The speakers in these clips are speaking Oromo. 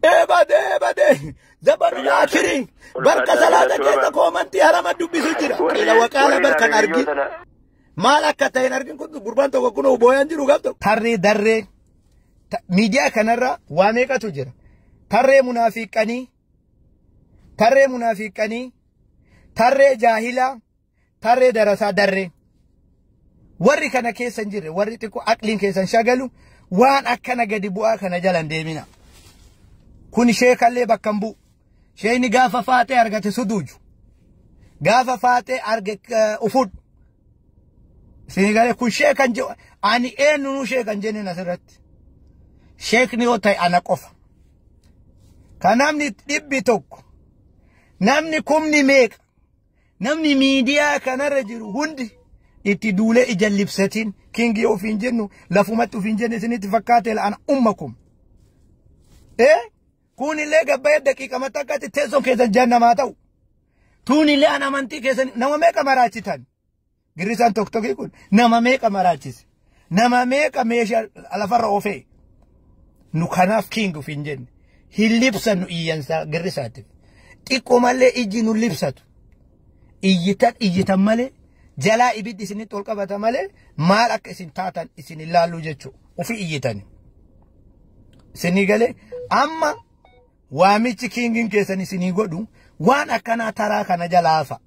Eebadee eebadee zabanul akhirin barka salaata keessa koomantii harama dubbisu jira. Qiila waqaala barkan argin. Maal akka ta'e hin argin kun gurbaan tokko kun booyaan jiru gaaf tokko. Tarree darree miidiyaa kanarra waa meeqatu jira. Tarree munaafiqanii, tarree munaafiqanii, tarree jaahilaa, tarree darasaa darree. Warri kana keessa hin jirre, warri xiqqoo aqliin keessan shagalu waan akkana gadi bu'aa kana jalan deemina. Kun sheekallee bakka hin bu'u. Sheekni gaafa faaxee argate suduuju. Gaafa faaxee arge ufudhu. Isinii galee kun sheekan jedhu ani eenyunuu sheekan jenneen asirratti. Sheekni yoo ta'e ana qofa. Kan namni 100, namni kumni meeqa, namni miidiyaa kanarra jiru hundi itti duulee ija libsatiin kingii ofiin jennu lafumatti ofiin jenne isinitti fakkaate ana ummakum. Kunillee gabbayee daqiiqamatti akkatti teessoon keessan jaannamaa ta'u. Tuunillee an amantii keessan nama meeqa maraachitan. Girrisaan tokko tokki kun nama meeqa maraachise. Nama meeqa meeshaa lafarra oofee. Nu kanaaf king ofiin jenne. Hin libsannu iyyansaa girrisaatiif. Xiqqoo malee ijji nu libsatu. Iyyitan iyyitan malee jalaa ibiddi isinitti ol qabata malee maal akka isin taatan isin ilaallu jechuudha. Ofii iyyitani. Isinii galee amma waamichi kingiin keessan isinii godhu waan akkanaa taraa kana jalaafa.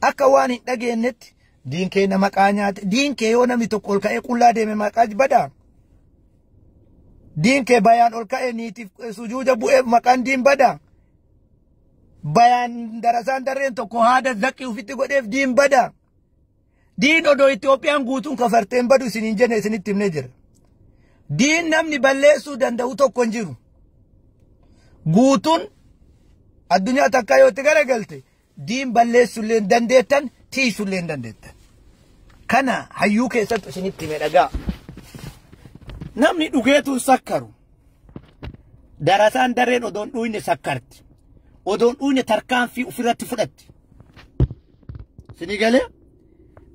Akka waan hin dhageenyetti diinkee nama maqaa nyaate diinkee yoo namni tokko ol ka'ee qullaa deeme maqaa badaa. Diinkee bayaan ol ka'ee niitiif sujuuda bu'ee maqaan diin badaa. Bayaan darasaan darreen tokko haada zaqqii ofitti godheef diin badaa. Diin odoo Itoophiyaan guutuun kafarteen badu isiniin jenne isinitti himnee jira. Diin namni balleessuu danda'u tokko hin jiru. Guutuun addunyaa takkaa yoo itti garagalte diin balleessullee hin dandeettan tiisullee hin dandeettan. Kana hayyuu keessatti isinitti hime dhagaa. Namni dhugeetuun sakkaru. Darasaan darreen odoon dhuyne sakkarti. Odoon dhuyne tarkaanfii ofirratti fudhatti. Isinii galee?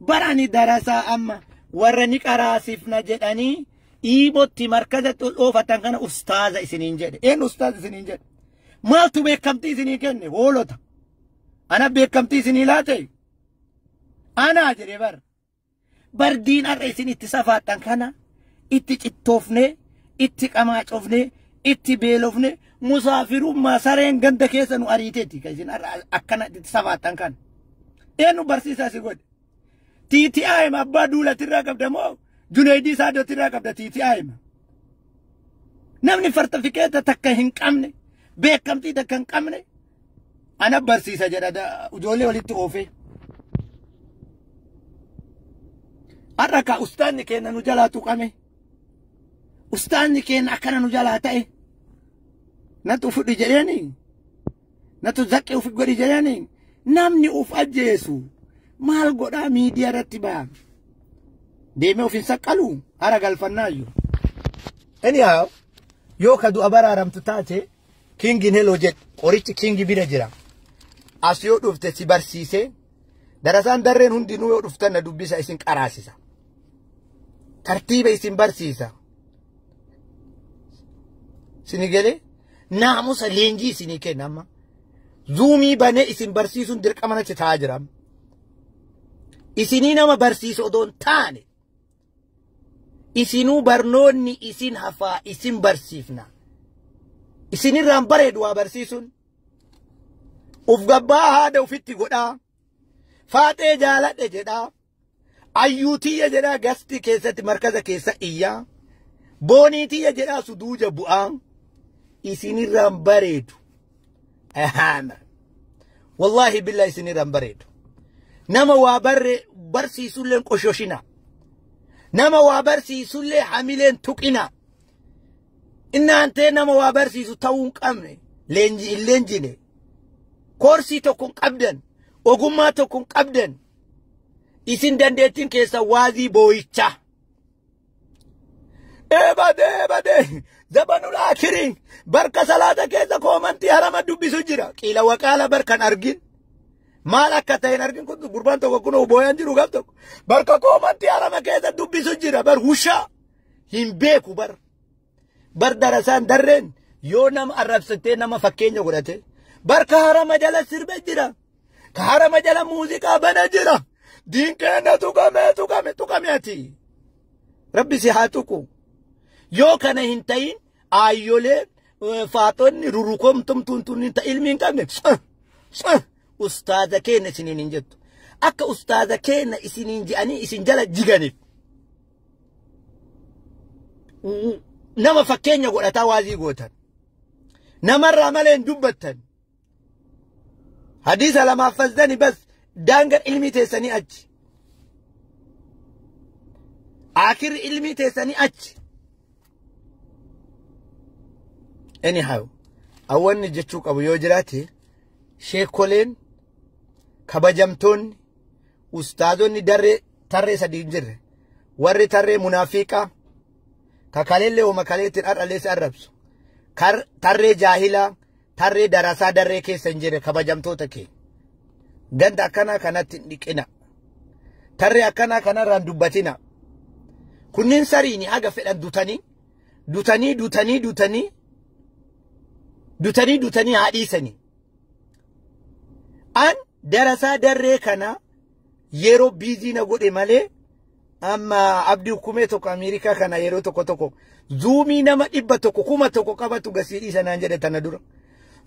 Barani darasaa amma warra ni qaraasifna jedhanii dhiibotti markazatti ol oofatan kana ustaaza isiniin jedhe. Eenyu ustaaza isiniin jedhe? Maaltu beekamtii isinii kenne? Hoolota. Ana beekamtii isinii laate? Anaa jedhe bar. Bardiin har'a isin itti safaattan kana itti cittoofne, itti qamaacofne, itti beelofne, musaafirummaa sareen ganda keessa nu ariiteeti kan isin har'a akkana itti safaattan kana. Eenyu barsiisaa si godhe? TTIM abbaa duulatirraa qabda moo Junaydii Saadootirraa qabda TTIM? Namni fartafikeeta takka hin qabne, beekamtii takka hin qabne ana barsiisa jedha ijoollee walitti oofee. Har'a ka ustaanni keenya nu jalaa tuqame. Ustaanni keenya akkana nu jalaa ta'e. Natu fudhi jedheeni. Natu zaqqee ufi godhi jedheeni. Namni uf ajjeesu maal godhaa miidiyaa irratti ba'a. Deemee of hin saqqalu hara galfannaayyuu. Anyhow, yoo ka du'a baraaramtu taate kingiin heloo jedhu qorichi kingi bira jira. As yoo dhufte si barsiisee darasaan darreen hundinuu yoo dhuftan na dubbisa isin qaraasisa. Tartiiba isin barsiisa. Isinii galee naamusa leenjii isinii kenna amma. Zuumii banee isin barsiisuun dirqama natti ta'aa jira. Isinii nama barsiisu odoo hin taane isinuu barnoonni isin hafaa isin barsiifna. Isinirraan bareedu waa barsiisuun. Uf gabbaa haada ufitti godhaa. Faaxee jaaladhe jedhaa. Ayyuutiyya jedhaa gasti keessatti markaza keessa iyyaa. Booniitiyya jedhaa suduuja bu'aa. Isinirraan bareedu. Wallaahi billaa isinirraan bareedu. Nama waa barsiisullee qoshoshina. Nama waa barsiisullee hamileen tuqina. Innaantee nama waa barsiisu ta'uu hin qabne leenji hin leenjine. Koorsii tokko hin qabdan. Ogummaa tokko hin qabdan. Isin dandeettiin keessa waazii boo'ichaa. Eebadee eebadee zabanul akhirin barka salaata keessa koomantii harama dubbisu jira. Qiila waqaala barkan argin. Maal akka ta'e hin argin kun gurbaan tokko kun booyaan jiru gaaf tokko. Barka koomantii harama keessa dubbisu jira bar hushaa hin beeku bar. Bar darasaan darreen Yoo nama arrabsitee nama fakkeenya godhate barka harama jala sirbe jira. Ka harama jala muuziqaa bana jira. Diin keenya tuqame tuqame tuqame ati. Rabbi si haa tuqu. Yoo kana hin ta'in aayyolee faatonni rurukomtumtuun tun ta ilmi hin qabne ustaaza keenya isiniin hin jettu. Akka ustaaza keenya isiniin je'anii isin jala jiganiif. Nama fakkeenya godhataa waazii gootan. Namarraa malee hin dubbattan. Hadiisa lamaaf fazdani bas daangan ilmii teessanii achi. Akirri ilmii teessanii achi. Anyhow, awwanni jechuu qabu yoo jiraate sheekoleen kabajamtoonni ustaazonni darree tarree sadii hin jirre warri tarree munaafiqaa kakaleellee hooma kaleettiin har'allee si arrabsu tarree jaahilaa tarree darasaa darree keessa hin jirre kabajamtoota kee ganda akkanaa kanatti hin dhiqina tarree akkanaa kanarraan dubbatina kunniin sariini haga fedhan dutanii dutanii dutanii dutanii dutanii dutanii haa dhiisanii. An darasaa darree kana yeroo biizii na godhe malee amma abdii hukumee tokko Ameerikaa kana yeroo tokko tokko zuumii nama 100 1000 qabatu gasii dhiisa naan jedhe tana dura.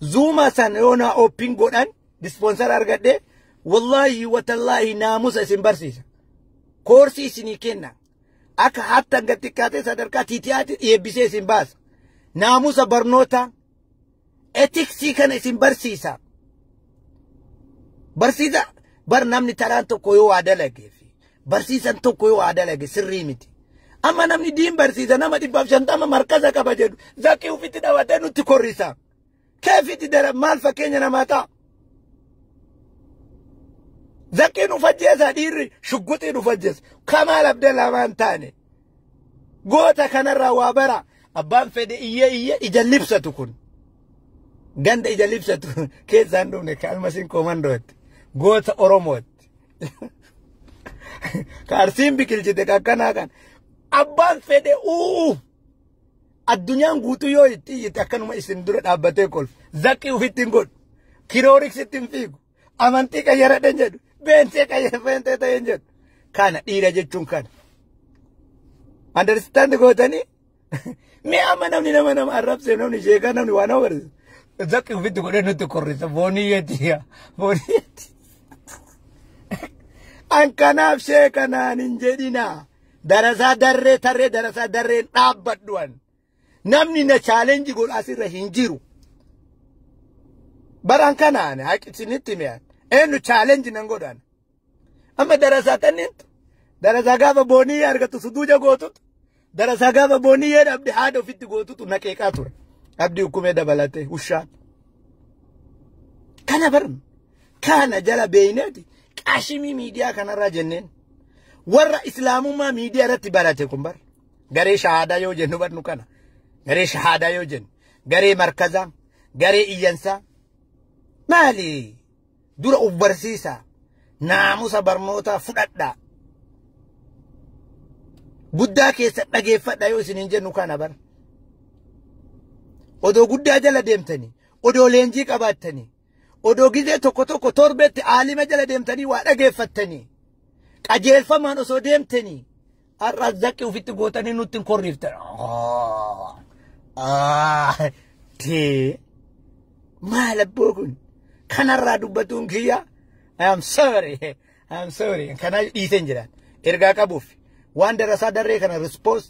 Zuuma sana yoo naa ooppiin godhan dispoonsara argadhe wallaahi watallaahi naamusa isin barsiisa. Koorsii isinii kenna. Akka hatta xiqqaatee sadarkaa tiitiyaatti eebbisee isin baasa. Naamusa barnoota etiksii kana isin barsiisa. Barsiisa bar namni taraan tokko yoo waa dalagee fi barsiisan tokko yoo waa dalage sirrii miti. Amma namni diin barsiisa nama 150 markaza qaba jedhu zakii ufitti dhabatee nutti korrisa. Keefitti dara maal fakkeenya namaa ta'a? Zakiin ufajjeessa dhiirri shugguxiin ufajjeessa. Kamaal Abdallaa waan taane. Goota kanarraa waa bara abbaan fedhe iyyee iyyee ija libsatu kun. Ganda ija libsatu keessaan dhufne kaalmasiin koomandootti. Goota Oromootti. Ka Arsiin biqilchite akkanaa kan. Abbaan fedhe uu addunyaan guutuu yoo itti iyyite akkanuma isin dura dhaabbatee kolfu. Zaqqii ofitti hin godhu. Kirooriksitti hin fiigu. Amantii qayyaradhan jedhu. Beentee qayyaradhan ta'een jedhu. Kana dhiira jechuun kana. Understand gootanii? Mee amma namni nama nama arrabsee namni sheekaa namni waan nama barsiisu. Zaqqii ofitti godhee nutti korrisa. Fooniyyeetti yaa. Fooniyyeetti. An kanaaf sheekanaan hin jedhinaa. Darasaa darree tarree darasaa darreen dhaabbadhu an. Namni na chaalenji godhu asirra hin jiru. Baraan kanaan haqi isinitti mi'aan. Eenyu chaalenji nan godhan. Amma darasaa tannintu. Darasaa gaafa boonii argatu suduuja gootutu. Darasaa gaafa boonii dhabde haadha ofitti gootutu naqeeqaa ture. Abdii hukumee dabalatee ushaan. Kana barna. Kana jala beeyneeti qashimii miidiyaa kanarraa jenneen. Warra islaamummaa miidiyaa irratti barate kun bar. Garee shahaadaa yoo jennu barnu kana. Garee shahaadaa yoo jennu. Garee markazaa. Garee iyyansaa. Maali? Dura of barsiisaa. Naamusa barnootaa fudhadhaa. Guddaa keessa dhageeffadhaa yoo isin hin jennu kana bar. Odoo guddaa jala deemtanii, odoo leenjii qabaattanii, odoo gizee tokko tokko torbeetti aalima jala deemtanii waa dhageeffattanii, qajeelfamaan osoo deemtanii, har'a zaqqii ofitti gootanii nutti hin korriiftan. Maal abboo kun? Kanarraa dubbatuun kiyya. I am sorry. I am sorry. Kana dhiiseen jiraan. Ergaa qabuuf waan darasaa darree kana response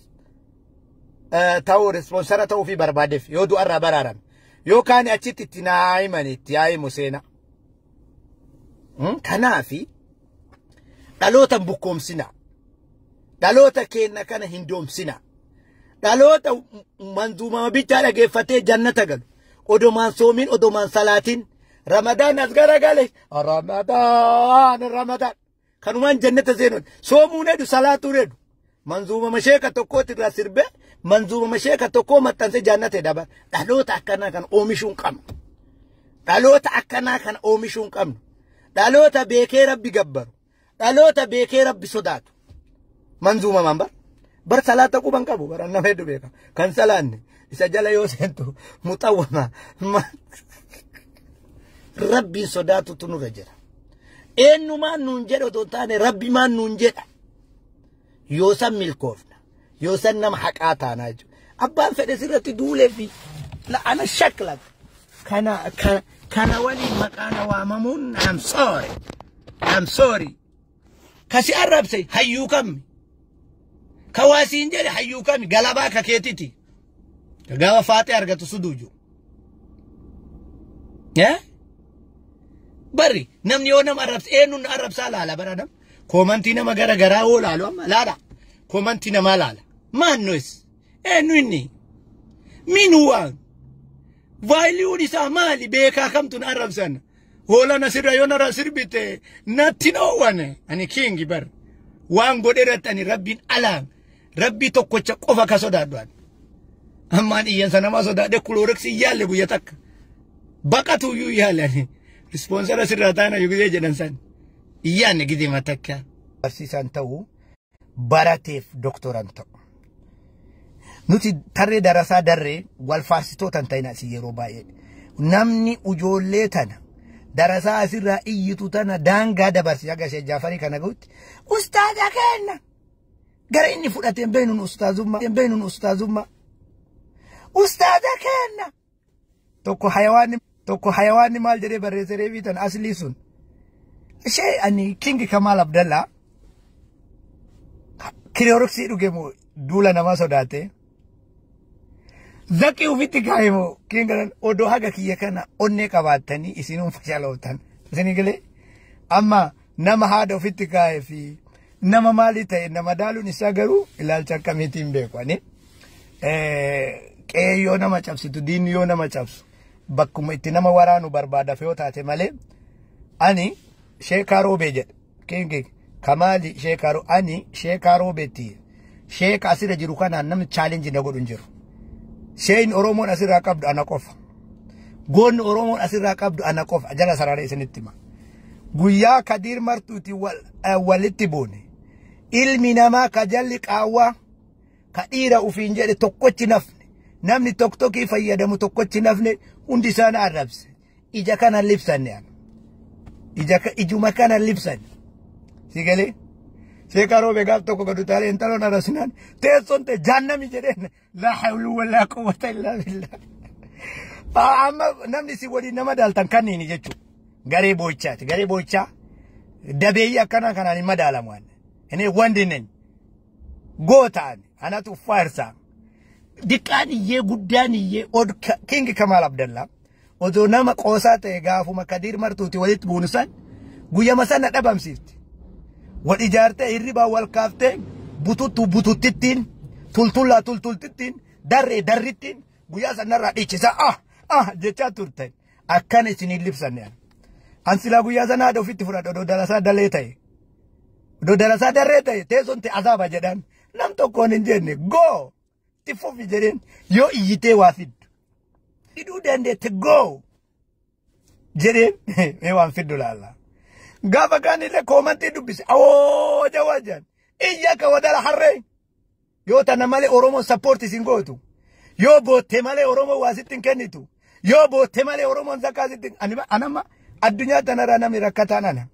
ta'uu responsara ta'uu fi barbaadeef yoo du'arraa baraarame yookaan achitti itti naa himani itti haa himu seenaa. Kanaafi dhaloota hin bukkoomsina. Dhaloota keenya kana hin doomsina. Dhaloota manzuumama bichaa dhageeffatee jannata galu. Odomaan soomiin odomaan salaatiin Ramadaan as garagale Ramadaan Ramadaan kanumaan jannata seenuun soomuun heddu salaatuun heddu manzuumama sheeka tokkootti irraa sirbee manzuumama sheeka tokkoo maxxansee jannata dabar dhaloota akkanaa kan oomishuu hin qabnu. Dhaloota akkanaa kan oomishuu hin qabnu. Dhaloota beekee rabbi gabbaru. Dhaloota beekee rabbi sodaatu. Manzuumamaan bar. Bar salaata quban qabu bara nama hedduu beeka. Kan salaanne Isa jala yoo seentu muxawwama. Rabbiin sodaatutu nurra jira. Eenyumaan nuun jedha otoo hin taane rabbimaan nuun jedha. Yoo san milkoofna. Yoo san nama haqaa taanaa jechuudha. Abbaan fedhe sirratti duulee fi la'ana shaklak. Kana waliin maqaan waamamuun I'm sorry. I'm sorry. Kasi arrabse hayyuu kammi. Ka waasiin jedhe hayyuu kami galabaa ka keetiti. Gaafa faaxee argatu suduuju. Barri namni yoo nama arrabse eenyuun arrabsaa laala bara nam. Koomantii nama gara garaa yoo laalu amma laala. Koomantii namaa laala. Maannois eenyu inni? Minuu waan? Vaayiliyoon isaa maali? Beekaa kamtu na arrabsan? Hoolaan asirra yoo narra sirbite natti dhoowwane. Ani kingi bar. Waan godhe irratti ani rabbiin alaan rabbii tokkocha qofa ka sodaadhu ani. Ammaan iyyansa namaa sodaadhe kulooreksii yaalle guyya takka. Baqatu iyyuu yaalle ani. Rispoonsara sirraa taana yoo gizee jedhan san. Iyyaanne gizee takka. Barsiisaan ta'u barateef doktoran ta'u. Nuti tarree darasaa darree wal faarsitoota hin ta'in asii yeroo baay'ee. Namni ijoollee tana darasaa asirraa iyyitu tana daangaa dabarsi haga ishee Jaafarii kana gahutti ustaaza kenna. Gara inni fudhateen beenuun ustaazummaa. Beenuun ustaazummaa. Ustaaza kenna. Tokko hayawaanni maal jedhee barreesse reefii tan aslii sun. Ishee ani Kingi Kamaal Abdallaa kirooroksii dhuge moo duula namaa sodaate. Zaqii ofitti kaa'e moo kinga odoo haga kiyya kana onnee qabaattanii isinuun fashalooftan. Isinii galee amma nama haadha ofitti kaa'ee fi nama maalii ta'e nama daaluun isaa garuu ilaalcha akkamiitiin beeku ani. Qe'ee yoo nama cabsitu diinni yoo nama cabsu bakkuma itti nama waraanu barbaadaaf yoo taate malee ani sheekaa roobee jedha. Kingi Kamaali sheekaa ani sheekaa roobeetti sheeka asirra jiru kanaan namni chaalenjii na godhu hin jiru. Sheen Oromoon asirraa qabdu ana qofa. Goonni Oromoon asirraa qabdu ana qofa. Jala sarara isinitti hima. Guyyaa Kadiir Martuuti walitti buune. Ilmi namaa ka jalli qaawwaa ka dhiira ufiin jedhe tokkochi nafne. Namni tokkokkii fayyadamu tokkochi nafne hundi isaan arrabse. Ija kana libsanne ana. Ijuma kana libsanne. Si galee? Sheekaa roobee gaaf tokko gadu taalee intaloon arrabsinaan teessoon ta'e jaannami jedheen laa hawlu walaa quwwata illaa billah. Amma namni si waliin nama daaltan kanniini jechuudha. Garee boo'ichaati. Garee boo'ichaa dabeeyyii akkanaa kanaan hin madaalamu. Inni wanti inni gootaan anatu faarsaa. Diqqaan iyyee guddaan iyyee Kingi Kamaal Abdallaa odoo nama qoosaa ta'e gaafuma Kadiir Martuuti walitti buunu san guyyama sana dhabamsiifti. Wal ijaartee hirribaa wal kaaftee bututtu bututtittiin tultullaa tultultittiin darree darrittiin guyyaa sanarraa dhiichisaa ah jechaa turte akkana isiniin libsanne. An silaa guyyaa sana haadha ofitti fudhadha odoo darasaa dalee ta'e. Odoo darasaa darree ta'e teessoon ta'e azaaba jedhan nam tokkoon hin jenne goo itti fufi jedheen yoo iyyitee waa fiddu. Fiduu dandeette goo jedheen mee waan fiddu laalla. Gaafa kaan illee koomantii dubbise awoo jawaa jedhan iyya ka wadala harree yoo tana malee Oromoon sappoorti isin gootu yoo bootte malee Oromoon waa sitti hin kennitu yoo bootte malee Oromoon zakkaa sitti anama addunyaa tanarraa namni rakkataan ana.